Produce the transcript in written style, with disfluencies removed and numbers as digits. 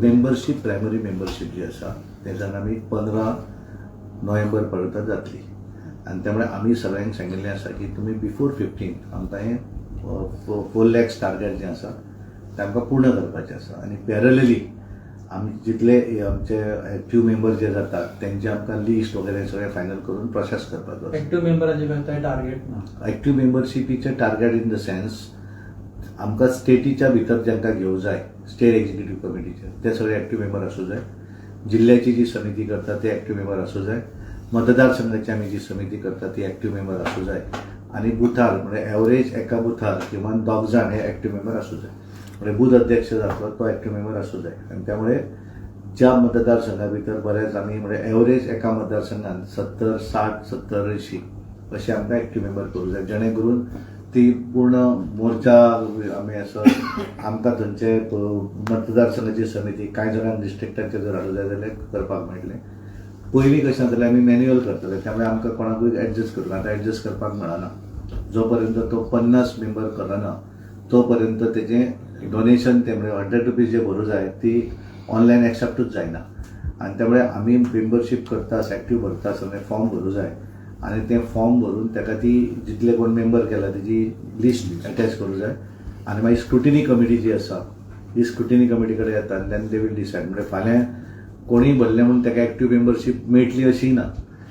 Membership, primary membership जी आसा तेच्यान आमी 15 नोव्हेंबर पर्यंत जातली आनी त्यामुळे आमी सगळ्यांक सांगिल्लें आसा की तुमी बिफोर 15 आमकां हें 4 लॅक्स टार्गेट जें आसा तें आमकां पूर्ण करपाचें आसा. आनी पॅरलली आमी जितले आमचे एक्टीव मेंबर जे जातात तेंचे आमकां लिस्ट वगैरे सगळें फायनल करून प्रोसेस करपाचो आसा. एक्टिव्ह मेंबराचे खंय टार्गेट ना? एक्टिव्ह मेंबरशिपीचें टार्गेट इन the sense आमकां स्टेटीच्या भितर जांकां घेवं जाय, स्टेट एक्झिक्युटीव कमिटीचे ते सगळे एक्टिव्ह मेंबर आसूं जाय, जिल्ल्याची जी समिती करता ते एक्टिव्ह मेंबर आसूं जाय, मतदारसंघाची आमी जी समिती करता ती एक्टिव्ह मेंबर आसूं जाय आनी बुथार म्हणजे एवरेज एका बुथार किमान दोग जाण हे एक्टिव्ह मेंबर आसूं जाय. म्हणजे बूथ अध्यक्ष जातलो तो एक्टिव्ह मेंबर आसूं जाय. आनी त्यामुळे ज्या मतदारसंघा भितर बऱ्याच आमी म्हणजे एवरेज एका मतदारसंघात 70, 60, 70, 80 अशे आमकां एक्टिव्ह मेंबर करूं जाय, जेणे करून ती पूर्ण मोर्चा आमी असो आमकां थंयचे मतदारसंघाची समिती कांय जाणांक डिस्ट्रिक्टाचे जर हाडूं जाय जाल्यार करपाक मेळटलें. पयलीं कशें जातालें, आमी मॅन्युअल करताले, त्यामुळे आमकां कोणाकूय एडजस्ट करूंक, आतां एडजस्ट करपाक मेळना. जो पर्यंत तो 50 मेंबर करना तो पर्यंत तेजें डोनेशन ते म्हणजे ₹100 जे भरूं जाय ती ऑनलायन एक्सेप्टूच जायना. आनी त्यामुळे आमी मेंबरशीप करता, एक्टिव्ह भरता आसतना फॉर्म भरूं जाय आनी तें फॉर्म भरून ताका ती जितले कोण मेंबर केला तेजी लिस्ट अटॅच करूं जाय आनी मागीर स्क्रुटिनी कमिटी जी आसा ही स्क्रुटिनी कमिटी कडेन येता आनी then they will decide. म्हणजे फाल्यां कोणीय भरलें म्हणून ताका एक्टिव्ह मेंबरशीप मेळटली अशी ना.